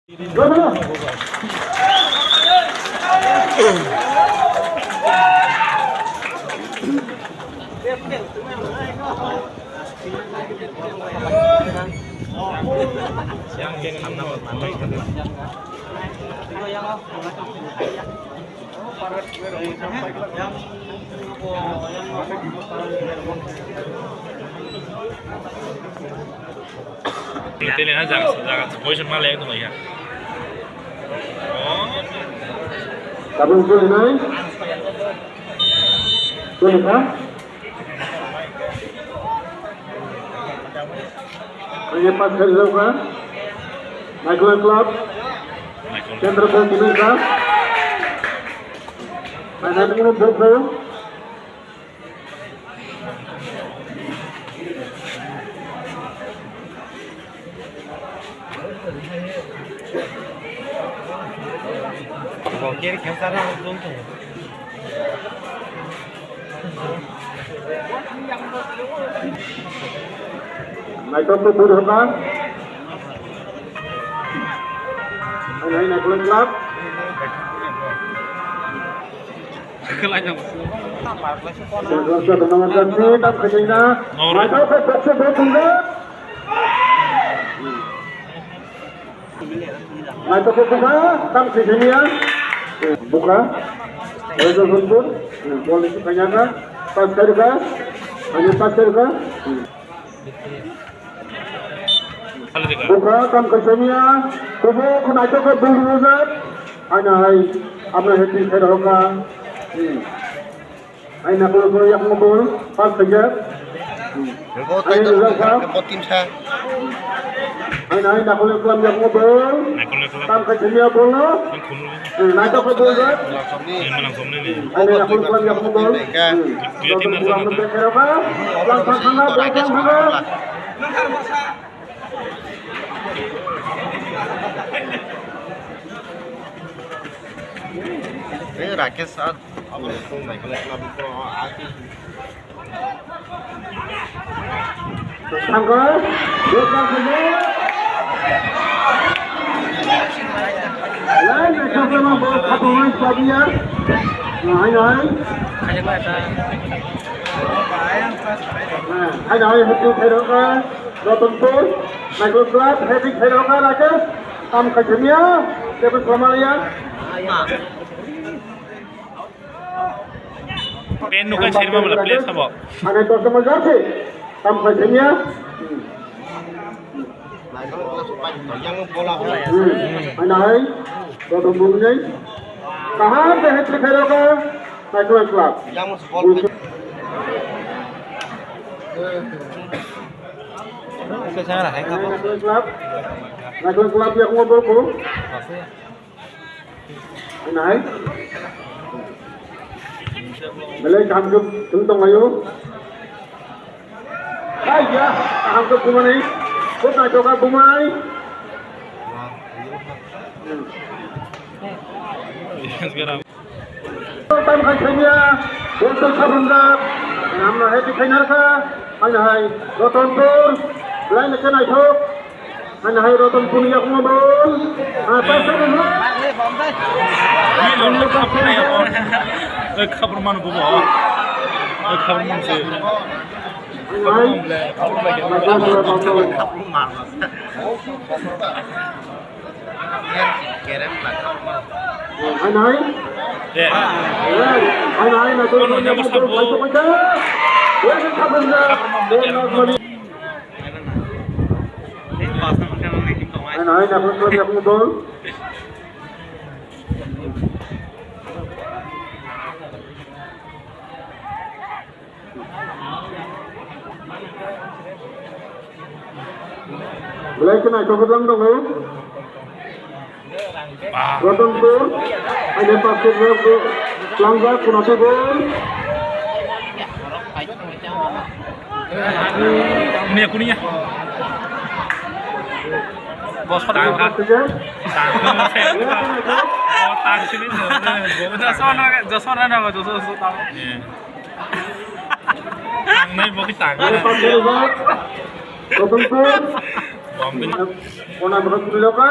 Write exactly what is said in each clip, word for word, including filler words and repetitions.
Tini ha jaga, jaga position ma le tong ya. Tabung tuli nai. Tuli ha. Ini pas kerja ka. Michael Club. Michael. Chandra Club ini ka. Ada yang belum. Naitokto bui hoka. Hai, hai, Naitokto club. Naitokto buka, tam sisimiya. Buka. Rejo Guntur. Bol isi kanyaka. Pas karuka. Hanya pas karuka. Buka tam kaisamiya, kubu kunaitok ke bul rujak. Aina hai, amna heti khe roka. Hmm. Aina kulo kulo yak mo bul, pas khe. Hmm. Aina rujak sa. Aina hai, nakule kulam yak mo bul. Tam kaisamiya bul no. Hmm, naitok ke bul rujak. Aina nakule kulam yak mo bul. Hmm. Kulam khe roka. Kulam khe roka. Eh, Rakesh, ah, apa nih, tuh, Michael, kenapa, bro? Ah, aku. Sangka, dia sangka. Lain, dia sangka, mau bawa satu orang, satu ya. Nah, ayo, ayo. Nah, ayo, ayo, betul, ayo, ayo. Ratanpur, Michael Club, heading khairokha Rakesh, tam khaisamiya, tebo samaliya. Pen nukai sirma mala, please, sabo. Ane to sama jarsi, tam khaisamiya. Hmm. Ane hai, Ratanpur ni. Kaham se heading khairokha, Michael Club. National Club, National Club yang mau berku. Nai. Belai kaham ke tentang ayo. Hai ya, kaham ke bumani. Kok naik juga bumai. Tam khai saiya, Bolsol Sabunjak, hamna hai tikhainarkha, hamna hai Ratanpur, belai nokhe naithok, hamna hai Ratanpur yakungma bol, ah, pasal ni. Ni lorna khapna ya. Eh, khapna man bubo. Eh, khapna man se. Hai. Khapna man. Hai nai. Eh. Hai nai, nai. Kono nyamor sabu. Hai nai, nai. Belai khe naithok khe tlang tongo. Ratanpur, aini basket rok tlangjak, kuna tei bol. Kunia, kunia. Bos tang ha. Tang ha. Oh, tang sini. Joshua na, Joshua na, Joshua, Joshua tang. Tangnai bo khe tangnai. Kosongpur. Bombi. Kona borok twiloka.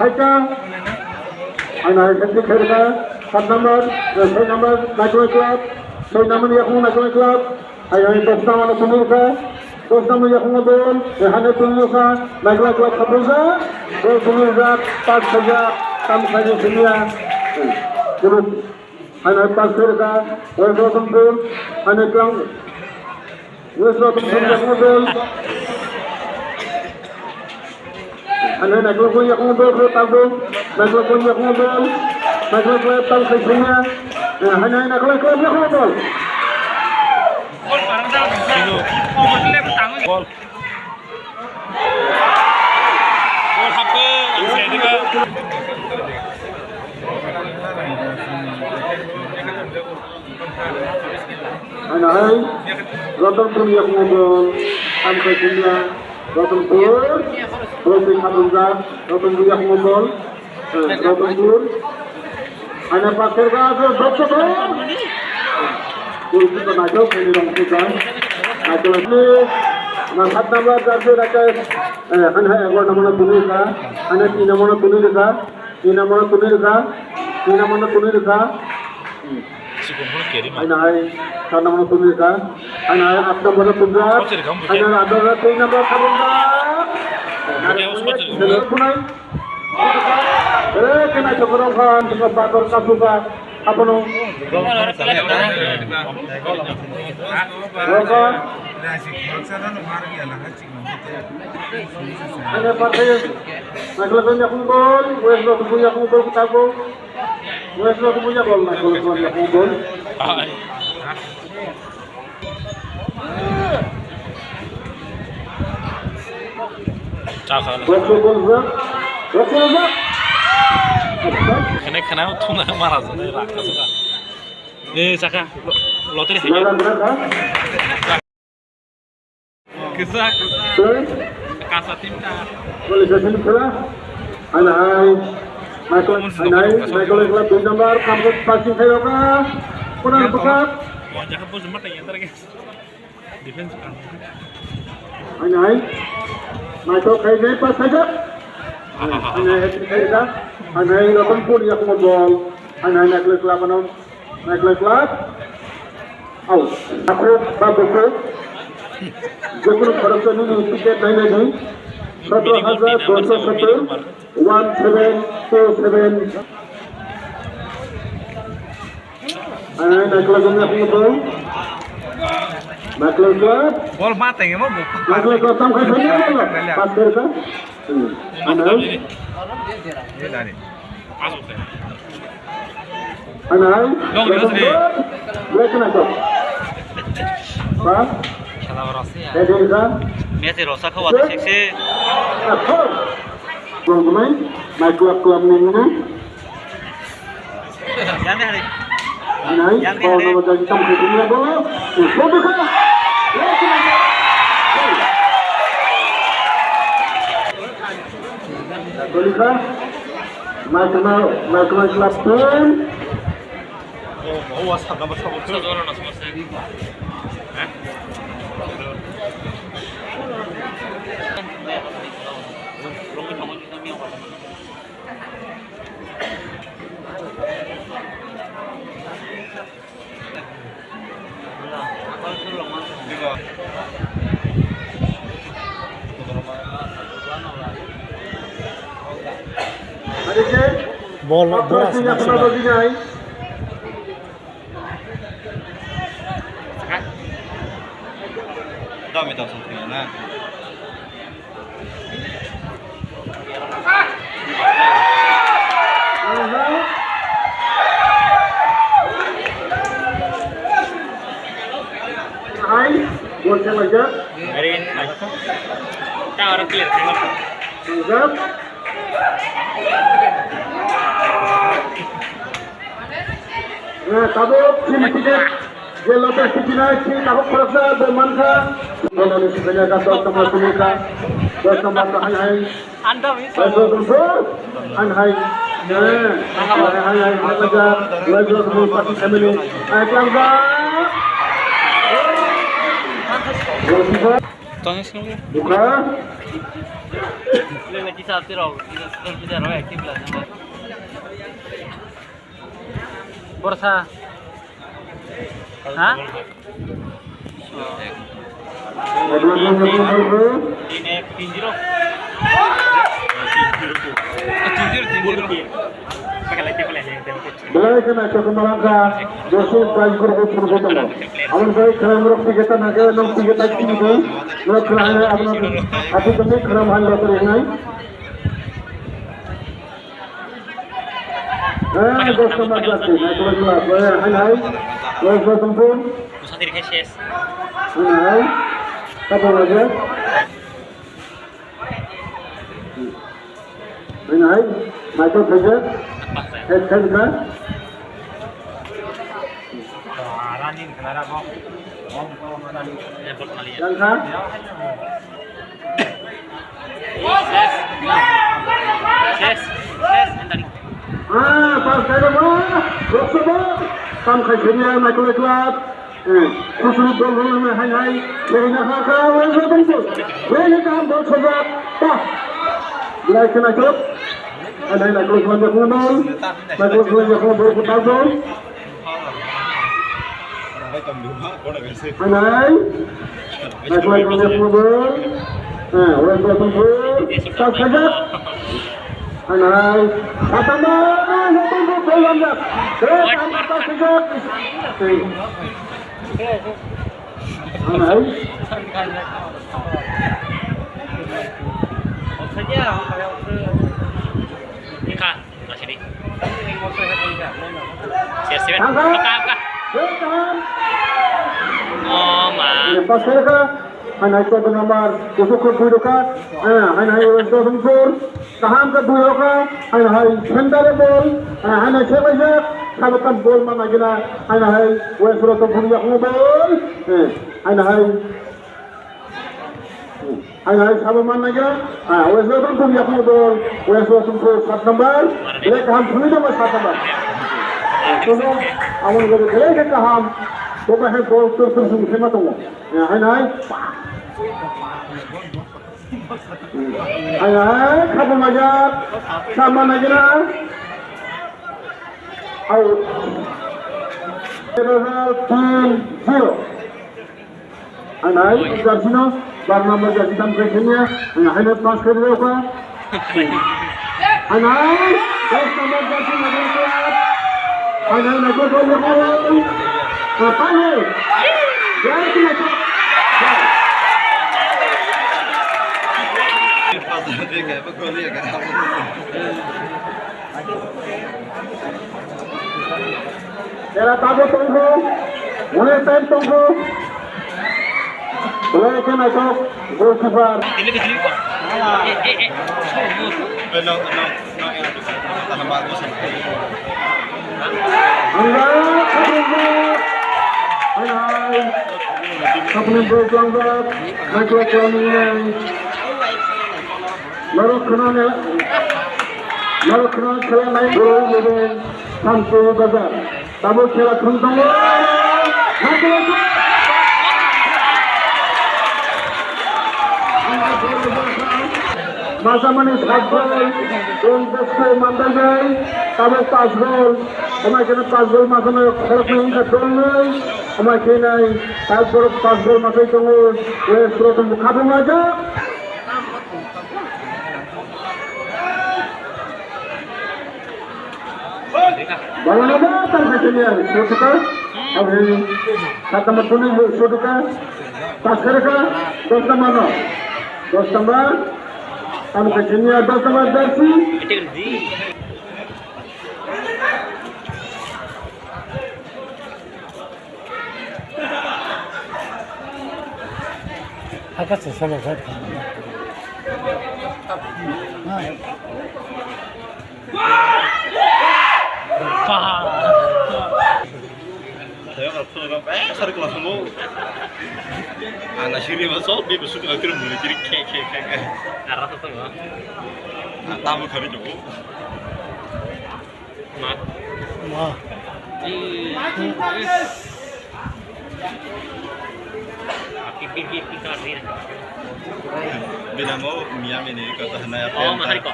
Haika, ang nai khe khairga, sat number, soi number, Naitwng Club. Soi number yakung Naikholai Club, hai hai dos number tuni rwkha, dos number yakung dol, hai hai tuni rwkha, Naikholai Club khaprwkjak, dol tuni rwkha, pass khaijak, tam khaijak simiya, group, hai hai pass khairwkha, West Rosonpur, hai hai klang, West Rosonpur yakung dol. Hanya naikol koi yakung dol khe tabuk. Naikol koi yakung dol. Naikol koi tang khai sumya. Hanya naikol koi yakung dol. Gol. Gol hapkhe, ang se dikha. Hanya hai. Ratan pun yakung dol. Tang khai sumya. Ratanpur, bol twi khatungjak, Ratanpur yakung bol, eh, Ratanpur. Hanya pass khairwkha, ase, dopsa dol. Bol twi naithok, khaini rong twi ka. Naithok ni, na sat number jersey Rakesh, eh, hanya egaroh number no tuni rwkha, hanya tin number no tuni rwkha. Tin number no tuni rwkha. Tin number no tuni rwkha. Sikon phano carry ma. Haino hai sat number no tuni rwkha. Haino hai aat number no tuni rwkha. Kau seri kamu Haino hai aat number no tuni number kha rwkha. Oke, aku sempat seri kamu. Punai. Eh, kena chokro khan, chokro bakor kasuka. Apa no? Rwkha. Hanya pakai, naikol punya kumpul kita bu, naikol punya bol, naikol punya kumpul. Chakha. Rokok bol, rokok bol. Kene kene thuna mara jane rakha suka. Eh, chakha. Loteri hai. Naikol punya. Kisa, kisa. Kasa tinta. Boleh jadi pula. Hai hai. Naikol, hai hai. Naikol, naikol, dui number, kampung passing saya apa? Kurang besar. Wah, jahat bos, mata yang terkes. Defense kan. Hai hai. Naikol, hai hai, pas saja. Hai hai, hat-trick hai dah. Hai hai, lapan pun yang mau gol. Hai hai, naikol, lapan. Naikol Club. Au. Akhir ba buku. Jekunu khoroksa nini ticket nainani. Sotro hajar doisho sottor, one seven two seven. Ai, Naikol Club ni akhir tu. Naikol Club. Bol mata yang mau buku. Naikol Club tam khai khai. Pas kerja. Hmm. Mana? Ini dari. Hanya hai. Dong, jelas ni. Boleh kena tu. Ha? Salah orang sih ya. Saya jadi kan? Messi rosak kau ada seksi. Akhir. Belum kemain. Naikol Club ni mana? Yang ni hari. Hanya hai. Yang ni hari. Bol nama jadi tam ke dunia bol. Bol tu kan? Boleh kena tu. Naikol, Naikol Club team. Bol, boras, maksudnya. Dami tak sempurna. Hai, bol kelaijak. Garin, ta orang clear, clear. Kelaijak. Eh, tabuk chini ticket je lote sijinai chini tabuk khoroksa bo mankha. Boloni sijanya ka dos number sijanya ka dos number ta hai hai. Anda bisa. Hai hai. Eh, hai hai hai hai. Hai hai. Family. Hai keluarga. Tanya sini. Buka. Ini lagi satu row. Kita kita row ya kibla. Borsa. Ha? Tin ek, tin zero. Tin zero, tin zero. Belai kheno chokma langkha, Joseph Baisgurbo phunukgwi tongo. Aboni bagwi khwnamrok tigeta nangkhe, nwng tigeta simi di. Nwng khwnamrok abono hati tongwi khwnam hai lotor wngnai. Eh, dos number jersey, naitugwi khwlak, eh, hai hai. West Basantpur. Hai hai. Kapan aja? Hai hai. Michael Pejek. Head center. Yang kha? Yes, yes, yes, entering. Ah, pas khairokma, roksobo, tam khaisiriya, Michael Club. Eh, kusuru bol rwna hai hai, khairina ha kha, oi, oi, oi, oi. Oi, oi, kaham bol sojak, pas. Belai khe naithok. Hai hai, Michael Club ni bol, Michael Club ni bol, bol, bol. Hanai. Naitugwi tongo phunukgo. Eh, West Basantpur. Tak sajak. Hanai. Atama, naitugwi tongo phunukgo. Eh, tak sajak. Hanai. Ka. Masih di. C R seven. Angka. Angka, angka. Welcome. Oh, ma. Ini pas saya ke. Hanai satu nomor. Kusuk ke dui doka. Ah, hanai West Basantpur. Kaham ke dui doka. Hanai center ball. Ah, hanai saya baca. Sabakan ball mana gila. Hanai West Basantpur yang ball. Eh, hanai. Hai hai, sabo man naiga. Ah, West Basantpur yakni bol. West Basantpur sat number. Belai kaham thungwi tongo sat number. Tono, amoni gori belai khe kaham. Toba hai bol tur tur sung sema tongo. Ya, hai nai. Hai hai, khabo maja. Sama naiga. Out. Tin zero. Hanai, jersey no, bar number jersey tam khe khenya, hanai, hanai pass khe rw kha. Hanai, dos number jersey number khe. Hanai, number khe rw kha. Hanai, jersey number. Era tabuk tongkho, mone time tongkho. Belai khe naithok, goalkeeper. Ang kha, khapni bwrwi tlangjak, naithok tongmani. Norok khwnani, norok khwnani khela nai borok nini Santu Bazar. Tabuk khela thung tongo. Masamani sat gol, Don Bosco Mandalbai, tabuk pas gol. Omai kheno pas gol masano khoroknwi wngkha dolnwi. Omai khenai, tabuk borok pas gol masai tongo. West Rotom khabung ajak. Bawlana ba tam khaisani ang, sotaka. Aboni sat number tuni sotaka. Paskaraka, dos number no. Dos number. Tam khaisani ang, dos number jersey. Hakha se sabo khe. Tayo kar phone kar, eh, sorry, kelas mo. Ana siri ma so, be besuk na kiri muni kiri khe khe khe khe. Arah tu tu. Tamu kami tu. Ma. Ma. Binamo Miami ni kota hanaya. Oh, mahari ko.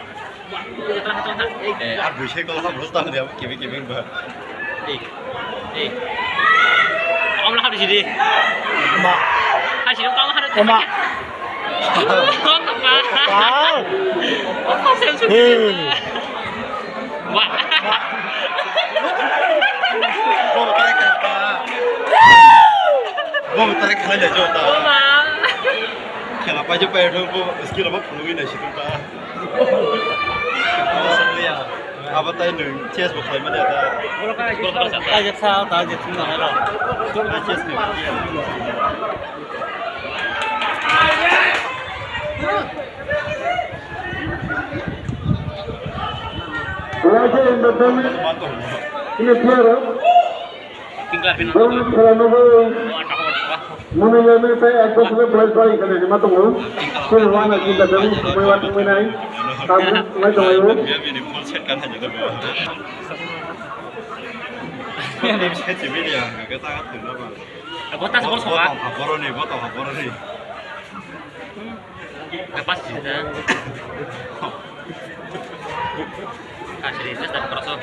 Eh, a buisai ko ha bro ta dia kebe kebe ba. Eh. Eh. Hari sini. Oma. Hari sini kau hari. Oma. Kau apa? Kau. Apa sih? Hei. Wah. Bo tara kha ta. Bo tara kha le jo ta. Oma. Khela pa jo pa jo bo skill ba phunugwi nai si ta. Abo tai nwng chess bo khlai manya ta. Target sa, target thum nang ro. Chess ni. Right in the middle. Ini player. Tingkla pin. Ball khelano bo. Muni lemi tei ek bosor boyes bai khe nini ma tongo. Tini wana kinta bebung sumai wa sumai nai. Tabuk sumai tongo. Bia bini full set kan haja da ba. Set bini ya, ga ta ga thung ba. Abo ta bol soka. Botong ha boroni, botong ha boroni. Lepas cinta. Kasih, terus tak cross.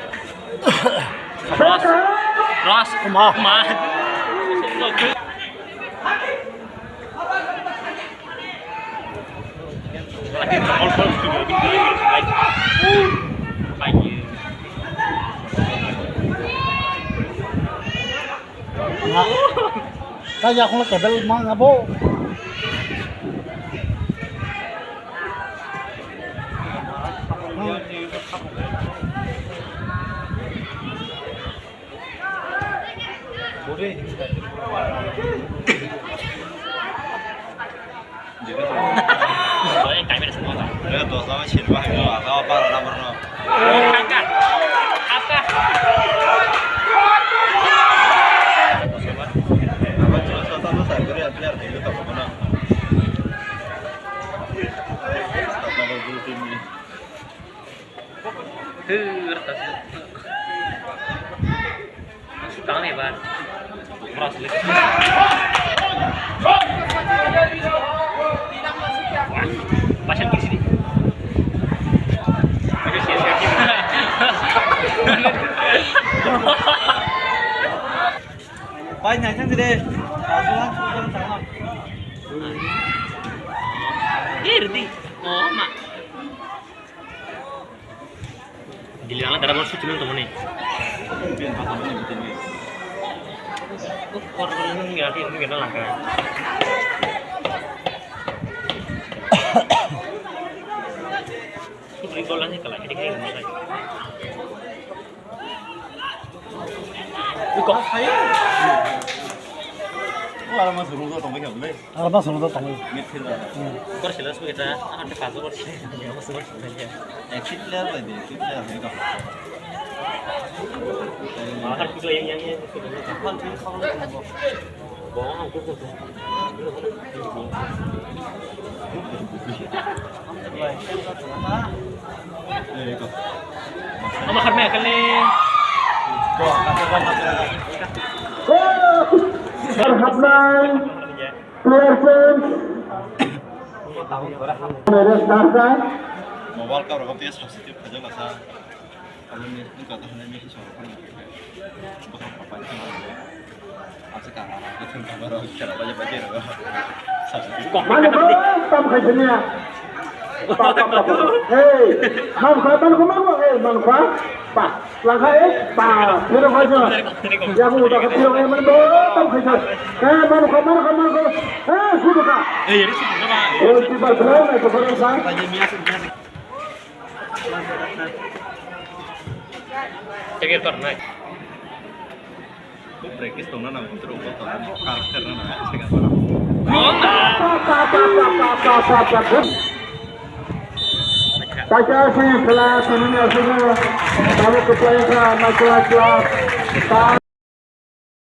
Cross. Cross. Ma. Ma. Nga. Kaya kholo table mang abo. Tang ni ba. Cross le. Pasal kiri sini. Pai nai thang de. Iri di. Oh, ma. Gili ang darah mau suci nonton nih. Kor nung ya, nung ya, nang langka. Sutri gol lagi kalah, jadi kayak gimana? Iko. Wala mas rudo tong khe le. Aro mas rudo tong. Midfielder. Hmm. Kor sila su eta, akan te paso kor sila. Ya, mas kor sila ya. Eh, kit player bai de, kit player bai ka. Ah, kan kit player yang yang. Kan kit player. Ama khat maya kali. Mobile cover kau dia substitute kerja masa. Mano ba tam khai sini ya. Pa, pa, pa, pa. Hei, man kha, man kha, man kha, hei, man kha. Pa, lang kha, eh, pa. Phero khai sa. Ya ko ta phero khai man ba tam khai sa. Eh, man kha, man kha, man kha. Eh, sudu ka. Eh, yari sudu ka. Oh, si ba phero na to phero sa. Check it out, nice. Practice tongna nang, putro ko tongna, character na nang, second para. Kaisa sini khela, sini asini, tamu keplain sa, makula club.